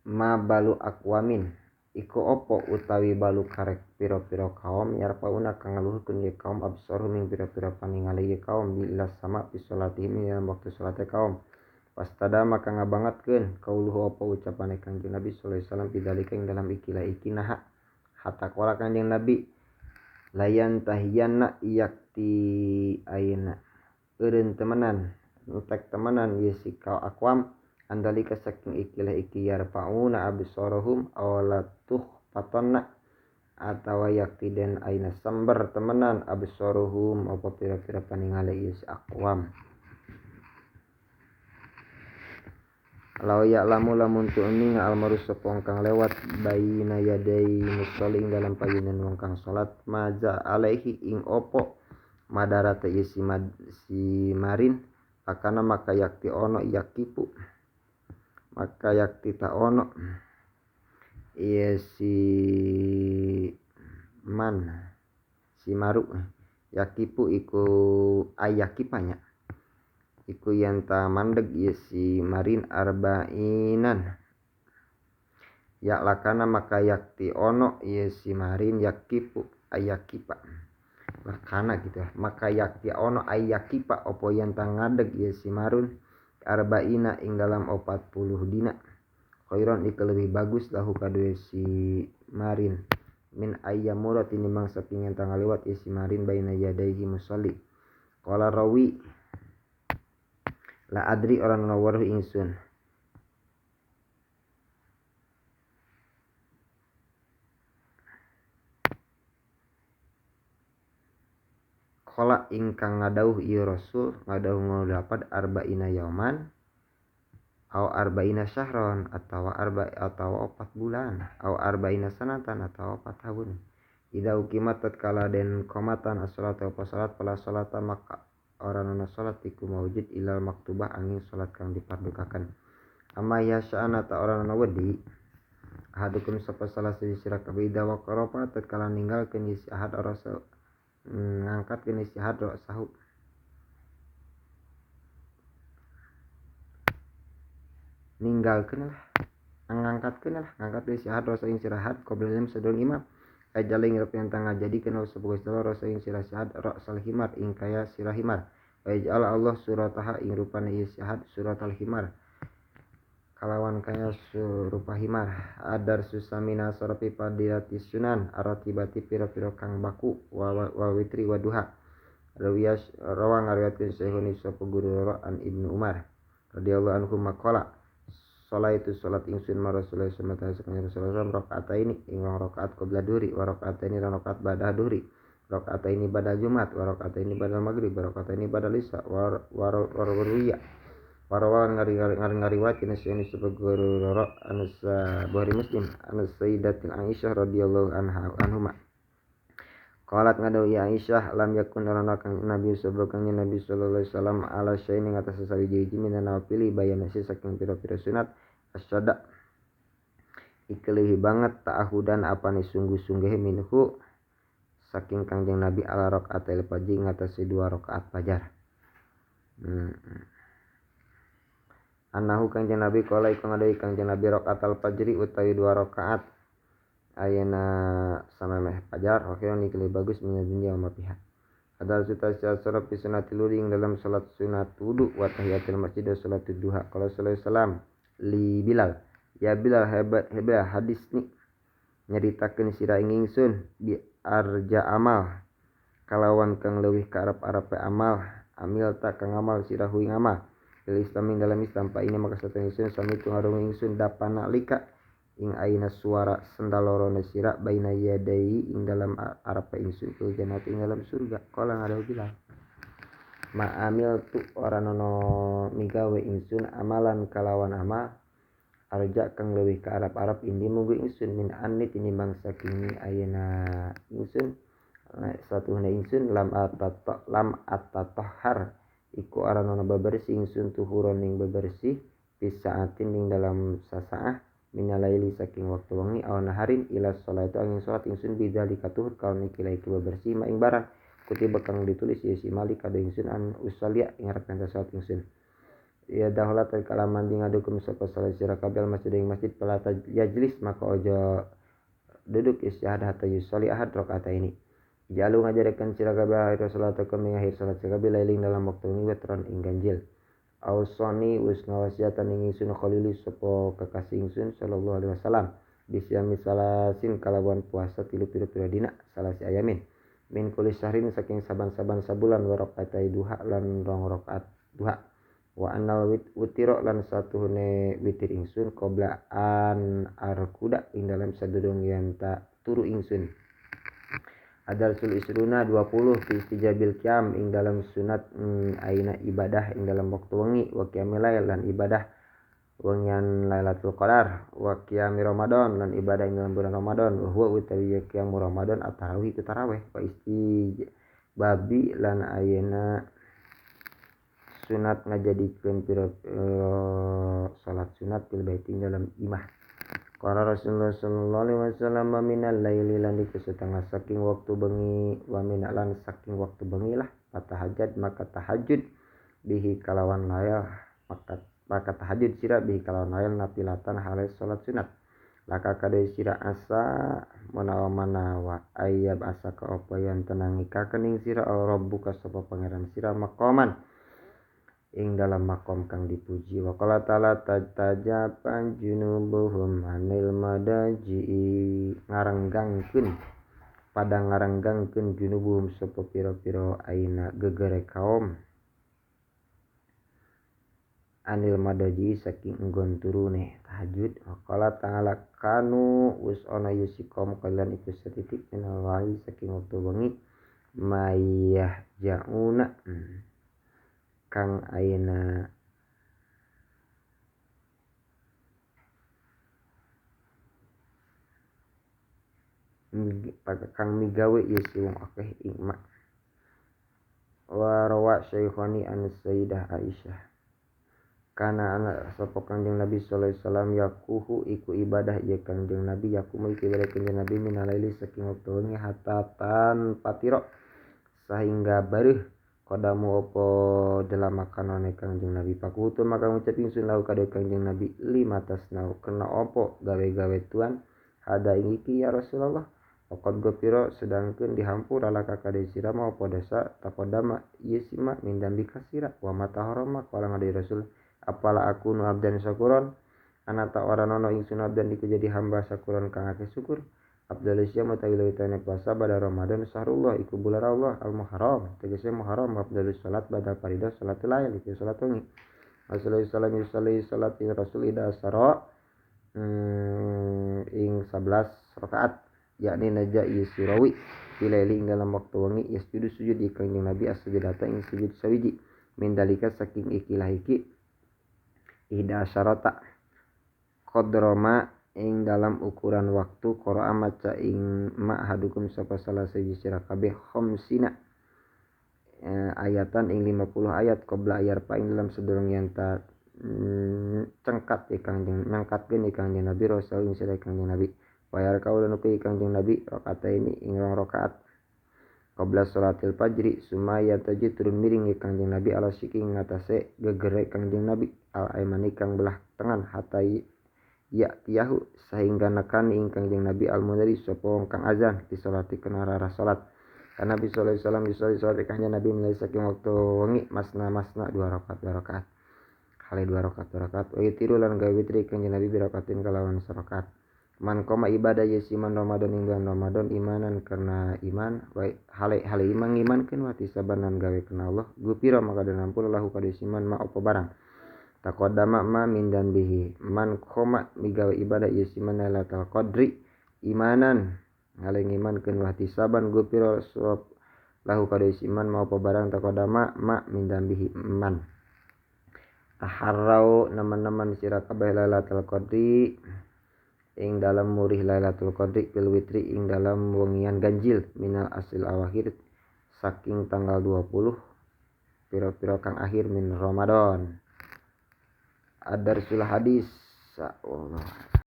Ma balu aqwamin iku opo utawi balu karek pira-pira kaum yarpauna kang ngaluhurkeun ye kaum absaruhum ing pira-pira paningali ye kaum bila sama fi salatihim dalam waktu salate kaum. Pastada maka ngabangatkeun kauluhu apa ucapane Kangjeng Nabi sallallahu alaihi wasallam bidzalika ing dalam ikilah iki naha hatta qala Kangjeng Nabi layan tahiyanna yakti ayeuna eureun temenan entek temenan ye si ka aqwam andalika saking ikilah iki yarfauna absarahum awlatuh patonna atawa yakti den ayeuna samber temenan absaruhum apa pira-pira paningale ye si aqwam. Law ya'lamu lamun tu'ni almaru sapa kang lewat baina yadai musolli ing dalam payunan wong kang salat maza alaihi ing opo madarate ieu si marin akana maka yakti ono yakipu maka yakti ta ono ieu si man si maru yakipu iku ayakipanya iku yen ta mandeg ieu si marin arbainan ya lakana maka yakti ono ieu si marin yakipu ayakipa lakana gitu maka yakti ono ayakipa opo yen ta ngadeg ieu si marun arbaina ing dalam 40 dina khairon iku leuwih bagus lahu kadue si marin min ayyamura tinimbang saking yen ta ngaliwat ieu si marin baina yadaihi musalli. Qala rawi la adri orang nawaruh ingsun qala ingkang ngadauh ieu rasul ngadauh ngadapat arba'ina yauman au arba'ina syahron atawa arba atawa 4 bulan au arba'ina sanatan atawa 4 tahun. Idza uqimat tatkala den qomatan as-salatu apa salat fala salata maka orang ana salat iku maujud ilal maktubah angin salat kang dipardukaken. Amma yasa'ana ta orang ana wedi ahadukum sapa salah siji sira kabeh idza waqarafa tatkala ninggalkeun si ahad ora ngangkatkeun si ahad sahu ninggalkeun lah ngangkatkeun lah ngangkat si ahad rasa ing sirahat qabla jam sadurung imam ajaling rep yang tangga jadikeun sapa Gusti Allah rasa ing sirah syahad ra'sal himar ing kaya sirah himar wa ja'ala Allah surataha ing rupane ieu syahad suratal himar kalawan kaya surupa himar adar susamina sarapi padilati sunan aratibati pira-pira kang baku wa witri wa duha rawiyas rawa ngariwayatkeun sahihun sapa guru an Ibnu Umar radhiyallahu anhu maqala salat itu salat ingsun ma Rasulullah sallallahu alaihi wasallam rakaataini ing rong rakaat qabla dhuhri wa rakaataini rong rakaat ba'da dhuhri rakaataini ba'da Jumat wa rakaataini ba'da maghrib wa rakaataini ba'da isya wa ruya warwan ngariwayatkeun sahih sapa guru loro Anas Bukhari Muslim Anas Sayyidatin Aisyah radhiyallahu anha anhuma qalat ngadaw ya Aisyah lam yakun arana kang Nabi sallallahu alaihi wasallam ala syai'in ing atas sawiji-wiji minan nawafili bayana saking pira-pira sunat asyada iki leuwih banget ta'ahudan apane sungguh-sungguh minhu saking Kangjeng Nabi ala rakaatil fajr ing atase 2 rakaat fajar. Anahu Kangjeng Nabi qala iku ngadawi Kangjeng Nabi rakaatal fajri utawi 2 rakaat ayeuna samemeh fajar oke niki lebih bagus min dunya wa ma fiha. Adal suta salat fi sunnatil wudu dalam salat sunat wudu wa tahiyatul masjid wa salatud duha. Qala sallallahu alaihi wasallam li Bilal ya Bilal hebat hebat hadis ni nyaritakeun sira ing ingsun bi arja amal kalawan kang leuwih ka arep-arepe amal amil ta kang amal sira hu ing amal fil Islam ing dalam Islam pa ini maka sateng ingsun sami tungarung ingsun dapana lika ing aina suara sendal lorone sira baina yadai ing dalam arepe ingsun fil jannati ing dalam surga. Qala ngadawu Bilal ma amil tu ora nono migawe ingsun amalan kalawan amal arja kang leuwih ka arep-arep indi munggu ingsun min anni tinimbang saking ayeuna ingsun satuhna ingsun lam atatahhar iku ora nono bebersih ingsun tuhuron ing bebersih bisaatin ing dalam sasaah minalaili saking waktu wengi aw naharin ila sholatu angin salat ingsun bidzalika tuhur kaun iki iki bebersih ma ing barang kutiba kang ditulis ya si malik kada ingsun an usalia ing arep salat ingsun. Ya dahola tatkala mandi ngadukum sapa salat sira kabeh masjid ing masjid fala yajlis maka ojo duduk istihad hatta yusolli ahad rakaat ini. Jalu ngajarakeun sira kabeh akhir salatakum ing akhir salat sira kabeh lailing dalam waktu ini wetron ing ganjil. Ausoni wis ngawasiatan ing ingsun khalili sapa kekasih ingsun sallallahu alaihi wasallam bisyami salasin kalawan puasa tilu pira-pira dina salasi ayamin min kulli syahrin saking saban-saban sabulan wa rakaatai duha lan rong rakaat duha. Wa annal witiro lan satuhune witir ingsun qabla an arkuda ing dalam sadurung yen ta turu ingsun. Adal sul isruna 20 fi istijabil qiyam ing dalam sunat aina ibadah ing dalam waktu wengi wa qiyamil lail lan ibadah wengian Lailatul Qadar wa qiyami Ramadan lan ibadah ing dalam bulan Ramadan wa huwa utawi qiyamu Ramadan at-tarawih ku tarawih wa istijabi lan ayeuna sunat ngajadikeun pira salat sunat fil baiti dalam imah. Qala Rasulullah sallallahu alaihi wasallam minal laili lan iku setengah saking waktu bengi wa minalan saking waktu bengi lah fatahajjad maka tahajud bihi kalawan lail maka tahajud sira bihi kalawan lail napilatan hale salat sunat laka kade sira asa menawa-manawa ayab asa ka apa yang tenangi kakening sira rabbuka sapa pangeran sira maqaman ing dalam makom kang dipuji. Wa qala ta'ala tajapan junubuhum anil madaji ngarenggangkeun pada ngarenggangkeun junubuhum sapa pira-pira aina gegere kaum anil madaji saking enggon turune tahajud. Wa qala ta'ala kanu wis ana yusikom kalian iku setitik minal wahi saking wektu wengi mayah jauna kang ayeuna kang migawe ieu si wong akeh ing ma. Wa rawa Syekhani an Sayyidah Aisyah kana anak sapa Kanjeng Nabi sallallahu alaihi wasallam yakuhu iku ibadah ieu Kanjeng Nabi yakumu iku ibadah Kanjeng Nabi minalaili saking wektu wengi hatta tan patiro sehingga bareuh kodamu opo dalam makanane Kanjeng Nabi pakutu maka ngucap ingsun lahu kade Kanjeng Nabi lima tasnau kena opo gawe-gawe tuan hada ing iki ya Rasulullah Okot gopiro sedangkeun dihampura laka kade sira mau opo dosa takodama ieu sima min dambi kasira wa mata harama qala ngade Rasul apala aku nu abdan syakuron ana ta ora nono ingsun abdan iku jadi hamba syakuron kang akeh syukur. Abdul syam utawi leuwitane puasa pada Ramadan sahrullah iku bulan Allah al Muharram tegese Muharram abdul salat pada faridah salatul lail iku salat wengi. Rasulullah sallallahu alaihi salat Rasul ida asara ing 11 rakaat yakni naja yusrawi bilaili ing dalam waktu wengi yasjudu sujud di Kanjeng Nabi as-sujudata ing sujud sawiji min dalika saking ikilah iki ihda asyarata qadrama ing dalam ukuran waktu qira'a maca ing ma hadukum sapa salah siji sira kabeh khamsina ayatan ing 50 ayat qabla ayarpa ing dalam sedurung yen ta cengkat Kanjeng ngangkatkeun Kanjeng Nabi rasul ing sira Kanjeng Nabi wayar kaulan uki Kanjeng Nabi rakaat ini ing rong rakaat qabla salatil fajri sumaya taji turun miring Kanjeng Nabi ala siki ngatasé gegere Kanjeng Nabi al aimani kang belah tengan hatai ya tiyahu sehingga nekani ing Kanjeng Nabi al munari sapa wong kang azan di salati kana rara salat. Karena Nabi sallallahu alaihi wasallam yusolli salat Kanjeng Nabi mulai saking waktu wengi masna-masna dua rakaat dua rakaat. Hale dua rakaat dua rakaat wa tiru lan gawe witri Kanjeng Nabi birakatin kalawan sarakaat. Man koma ibadah yesiman Ramadan ing bulan Ramadan imanan karena iman wa hale hale iman ngimankeun wa tisabanan gawe kana Allah gupira maka den ampun lahu kadesiman ma apa barang taqaddama ma min dan bihi man koma migawe ibadah yesiman lailatul qadri imanan hale ngimankeun wa tisaban gupira sop lahu kadesiman ma apa barang taqaddama ma min dan bihi man taharrau nemen-nemen sira kabeh lailatul qadri ing dalam murih Lailatul Qadri fil witri ing dalam wengian ganjil minal asil awakhir saking tanggal 20 pira-pira kang akhir min Ramadan. Adarsul hadis Allah.